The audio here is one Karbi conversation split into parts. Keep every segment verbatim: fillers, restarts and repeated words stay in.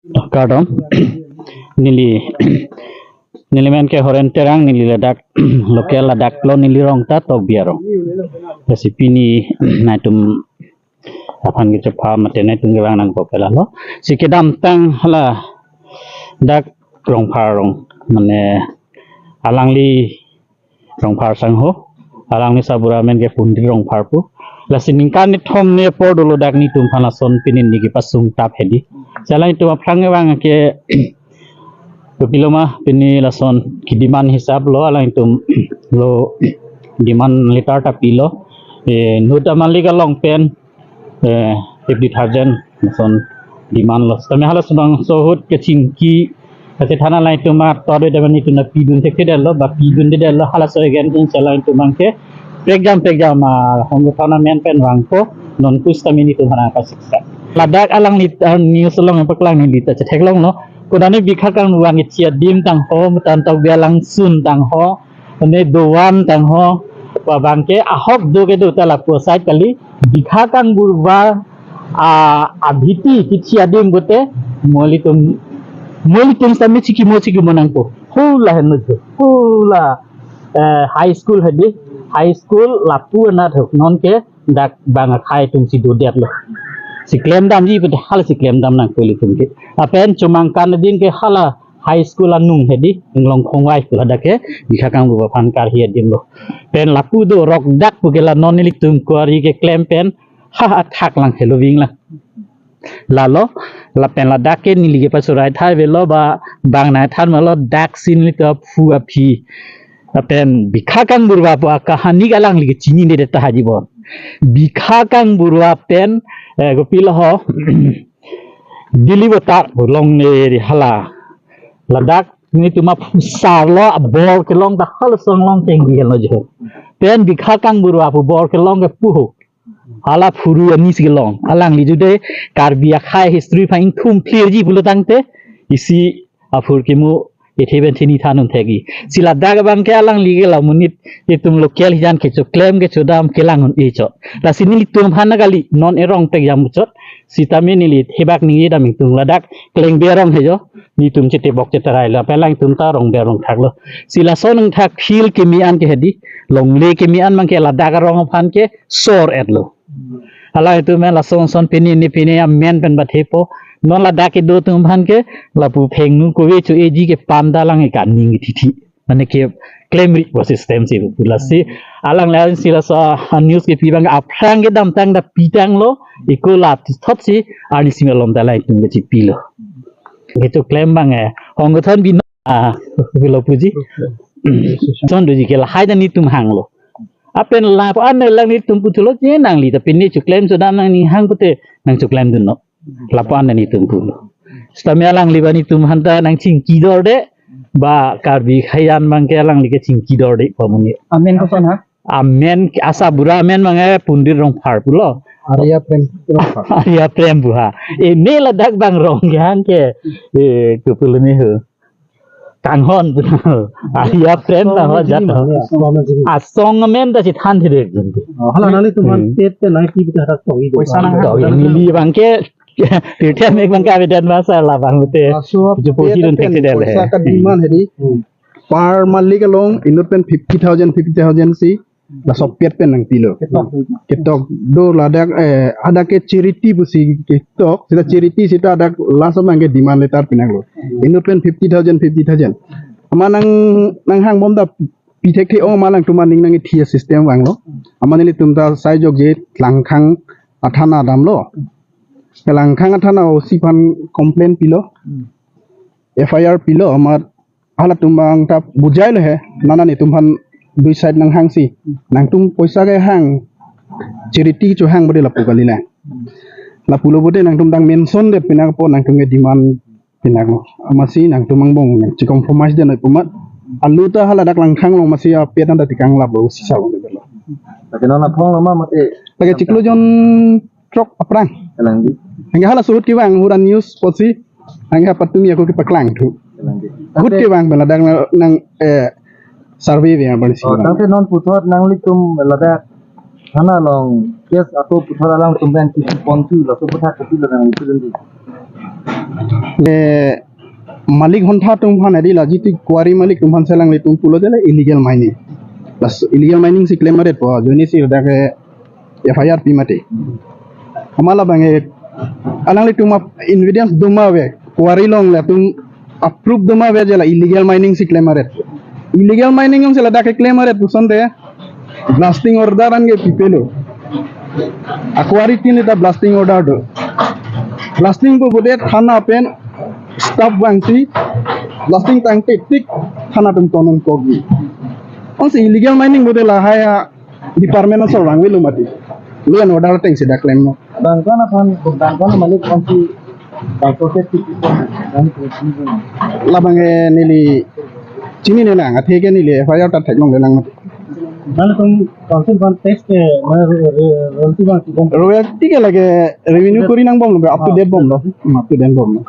Kardom. Neli, neli men ke Horen Terang, neli ladak local, ladak lo neli rong ta Tokbi arong. Lasi pini nangtum aphan kechepha mate nangtum kevang nangpo ke lalo. Si kedamtang hala dak Rongphar arong, mane alangli Rongphar sangho, alangli asarbura amen ke Pundit Rongphar pu. Lasi ningkan ni thom ni apor dolo dak netum aphan lason pini neli kepasung tap hedi. Si alangtum aphrang kevang ke kopilo ma, pini lason kedemand hisap lo, alangtum lo demand letter ta pilo. Eh, inut amalik along pen, eh, fifty thousand lason demand lo. Tame hala subang sohut kechingki kachethan alangtum ator de mani tuna pidun thekthedetlo, ba pidundedetlo, halaso again tun si alangtum abang ke prekjam prekjam, ah, hongkethon amen pen vangpo, non kus tame netum aphan pasiksa. Ladak alangli, ah, news along paklang neli ta chetheklonglo. Kodane Bikha Kangburua kethi adim tangho, matan Tokbi alangsun tangho, ne dovan tangho, pu abang ke ahok do kedo ta lapu asai kali, Bikha Kangburua, ah, abhiti kethi adim pute, mo ilitum, mo ilitum sami chikimo chikimo nangpo. Hula henlo jo. Hula, eh, high school hedi. High school lapu anat ho. Non ke dak bang akhei atum si dodetlo. Si klemdamji pute hala si klemdam nangpo ilitum ke. Lapen chomangkan adin ke hala high school anung hedi, Inglong Khongwai school hadak ke, Bikha Kangburua aphan karhi adim lo. Pen lapu do rok dak pu ke la non ilitum kuari keklem pen, ha athak lang helo ving lang. Lalo, lapen ladak ke neli kepasurai thai avelo ba, bang nangthan malo dak si nelitum aphu aphi. Lapen Bikha Kangburua pu akahani ke alangli kechinine det ta hajibon. Bikha Kangburua pen, eh, kopilo ho, Dili Botar pu longle ri hala. Ladak netum aphusar lo, abor kelong ta hala asong along kengri henlo jo. Pen Bikha Kangburua pu bor kelong ke pu ho. Hala phuru ani si kelong. Alangli jude Karbi akhei history aphan ingthum clear ji pulo tangte, isi aphur kimu ethe pen thini than un thekji. Si ladak abang ke alangli ke la monit itum local hijan kechoklem kechodam kelang un-e chot. Lasi nelitum aphan na kali non erong prekjam chot. Sitame neli thebak ningje dam ingtung ladak Klengbe arong he jo. Netum chetebok cheterai lo. Pen alangtum ta Rongbe arong thaklo. Si lason nangthak field keme an ke hedi. Longle keme an abang ke ladak arong aphan ke sor-etlo. Alangtum men lason son pini ni pini amen pen bathepo. Non ladak kedo atum aphan ke lapu phengnu kove cho-eji ke panda lang ke kaning tithi. Mane keklemri pu system si pu lasi alangli si laso news kepi abang aphrang kedamtang ta pitanglo, iko la thot si arni simi alom ta alangtum kechipilo. Kechoklem abang eh hongkethon bino, ah, bilo puji. Son doji ke lahai ta netum hanglo. Lapen lapu-an nangli netum puthulo je nangli ta pini choklem chodam nangning hang pute nangchoklemdunnon. Lapu-an netum pulo. Sitame alangli ba netum aphan ta nangchingkidorde, ba Karbi akhei an abang ke alangli kechingkidorde pu amonit. Amen koson ha? Amen ke asarbura amen abang eh Pundit Rongphar pulo. Arya Prem Rongphar. Arya Prem pu ha. Ene ladak bang rong kehang ke, eh, kopilo ne ho. Kanghon pu. Arya Prem ta ho jat ho. Asong amen ta chethan thide. Oh, hala nanglitum aphan Hmm. pet pen nangpi pute hadak tong-i. Poisa nang Tong-i neli abang ke. Pirthe amek abang ke avedan masa labang pute. Laso Ju posi pet dun pen thekthedetlo. Poisa ka demand hedi. Hmm. Per malik along inut pen fifty thousand, fifty thousand si. Laso pet pen nangpilo. Ketok. Ketok do ladak, eh, hadak ke charity pusi ketok. Sita charity sita hadak laso abang ke demand letter pinanglo. Inut pen fifty thousand, fifty thousand. Amat nang, nanghangbom ta pi thekthe-ong, amat alangtum aning nangkethi a-system vanglo. Amat nelitum ta sai jokje Langkhang athana damlo. Langkhang athana O C aphan complaint pilo. Hmm. F I R pilo, amat halatum abang ta bujailo he. Nana netum aphan dui side nanghangsi. Nangtum poisa kehang, charity chohang bode lapu kalilang. Lapulo bode nangtum dang mention det pinangpo nangtum ke demand pinang. Amatsi nangtum angbong nangchi-compromise det noi pu amat. Alu ta haladak Langkhang along amatsi apet anta tekang laplo si sabang det lo. Lake non aphong lo ma mate. Lake chiklo jon throk aphrang. Kalang di. Anke hala suhut kevang hura news apotsi. Anke hapatumi ako kepaklangthu. Kalang di. Hut kevang pen ladak nang, nang, eh, survey ve abang si Oh, kevang. Tangte non puthot nanglitum ladak thana along case ako puthot alangtum pen kisi ponthu laso puthot kopilo nangli pidun di. Eh, malik hontha atum aphan adi la jitu quarry malik atum aphan si alanglitum pulo de la illegal mining. Plus illegal mining si claim aret po, ajoine si dak ke F I R pi mati. Amat labang ke alanglitum ap evidence do ma ave, quarry along latum aproof do ma ave je la illegal mining si claim aret. Illegal mining jongsi ladak ke claim aret pusonte blasting order an ke pipelo. A-quarry tin ta blasting order do. Blasting pu bude thana pen staff vangsi blasting tangte tik thana atum tonun kokji. Jongsi illegal mining bude lahai a department asor vangvelo mati. Law and order ateng si dak klemlo. Bangkon aphan, bangkon malik aphan si, bangkon ke tik tik dan ko sini. Labang ke neli chinine nang, athe ke neli F I R ta theklongle nang mati. Nangtum council aphan tax ke, mane ro-, ro-, royalty abang si bom. Royalty ke lake revenue kori nangbomlo, up to date bomlo. Hmm, up to date bomlo.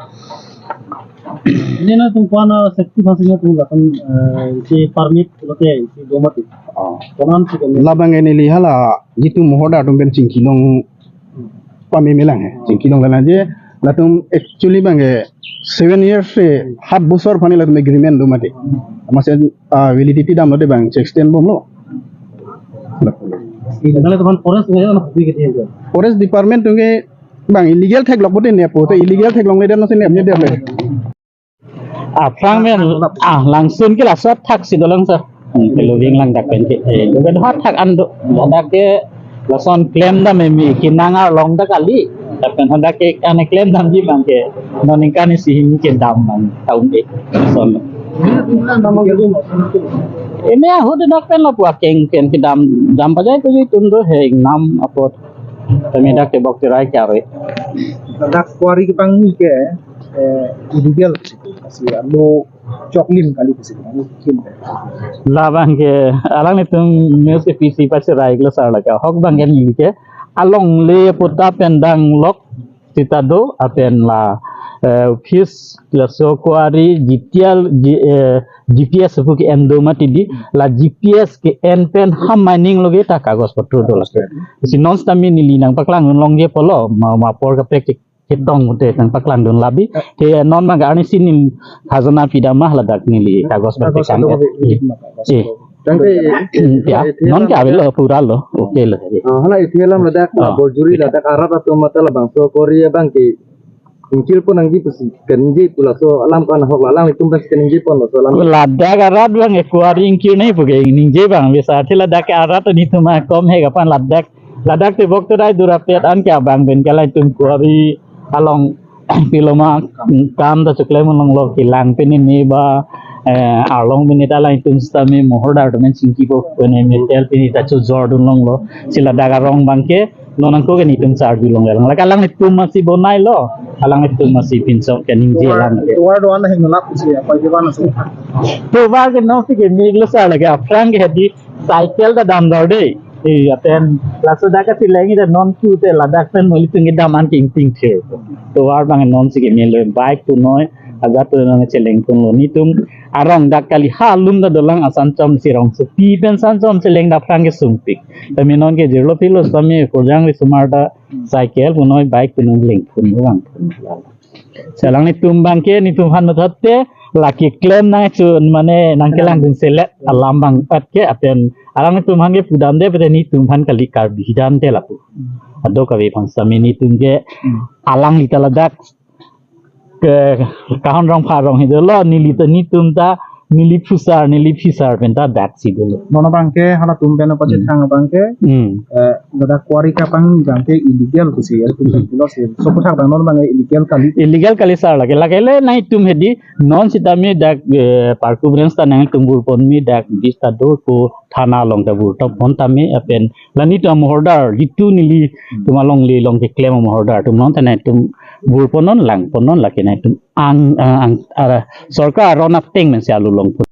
Neli nangtum aphan safety aphan si nangtum lapen, eh, si permit lote si do mati. Oh. Konan si kami. Labang ke neli hala jitu mohordar atum pen chingkilong pameme lang he. Chingkilongle lang je latum actually abang ke seven years se hat bosor aphan latum agreement do mati. Amatsi, ah, validity damlote abang si extend bomlo. Nangtum aphan forest nge na pui ke dia. Forest department atum ke abang illegal theklok pute ne po, te illegal theklongle dan si ne apni dia le. Aphrang pen, ah, langsun ke laso athak si dolang sir. Hmm, ke lobing lang dak pen ke. Eh, dopen athak an do. Ladak ke lason klemdam meme ke nang arlong dak kali. Dak pen hadak ke ane klemdamji abang ke non ningkan isi hini ke dam abang taun ke. Lason. Ini ahut dak pen lo pu akeng pen kedam dam pajai tuji tun do he nam apot. Kami dak ke bok tirai ke are. Dak quarry kepangni ke, eh, illegal, si alo choklim kali pusi mungkin. Labang ke alanglitum news ke P C pasi rai klo sar lake ahok abang ke neli ke alongle puta pen danglok sita do apen la, eh, office laso quarry G T L, G-, eh, G P S pu ke en do mati di, la G P S ke en pen ha mining loge ta kagos potro do lake. Si non sitame neli nangpaklang longje pulo ma, ma apor kaprek ke ketong pute nangpaklangdun labi. Te non abang ke arnisi neli khajana pidam ma ladak neli kagos pen kagos tekan. Itu ke. Eh. Tangke, hmm, ya, ithela non ke lam avelo pura lo, oke lo. Ah, hala ithela lam ladak, ah, borjuri ladak arat atum mate labangso quarry abang ke ingkir pon nangji pusi kaningje pu laso alam ko-an ahok la alanglitum pensi kaningje pon laso alam. Ladak arat abang ke quarry ingkir nangji pu ke ningje abang bisa. Athe ladak ke arat netum akom he kapan ladak. Ladak te bok terai durapet an ke abang pen ke latum quarry along piloma kam ta choklemdun longlo, kelang pini ne ba, eh, arlong pini ta latum sitame mohordar atum chingkipo pini metal pini ta chojordun longlo. Si ladak arong abang ke non angko ke netum charju longle lang. Lake alanglitum masi bonailo. Alanglitum masi pinchok kaningje lang ke. Tovar do-an heng nolap si apa ke mana sih? Tovar ke non si ke miglo sar lake aphrang ke hedi cycle ta damdor de. Eh, apen laso dak kacheleng ida non ku te ladak pen moli tung dam an ke ingting thir. Tovar abang non si ke melo bike punoi, aja punoi cheleng punlo netum arong dak kali ha alum ta dolang asan chom si rongsopi pen san chom cheleng dak aphrang ke sungpik. Tame non ke jirlo pilo sitame purjang ri sumar ta cycle punoi bike punoi leng pun uang pun. Si alanglitum abang ke netum aphan mathatte lake klem nangchun mane nangkelangdun selet alam abang pat ke apen alanglitum aphan ke pudamde pute netum aphan kali Karbi dam te lapu. Ado kave aphan sitame netum ke alangli ta ladak ke kahon rong pharong he dolo neli ta netum ta neli phusar neli phisar pen ta dak si dolo. Non abang ke halatum pen apa chetang abang ke, hmm, eh, ladak quarry kapangni abang ke illegal pusi ya, pulo si. So puthak abang non abang ke illegal kali. Illegal kali sar lake, lake le netum hedi non sitame dak, eh, Parku Branch ta nangtum bur ponmi dak bis ta do ko thana along ta bur top pon tame apen la netum amohordar jitu nelitum alongle along keklem amohordar atum non ta netum bur ponnon lang ponnon lake netum ang, ang, ang, ara, sorkar aron ateng men si alu long pon.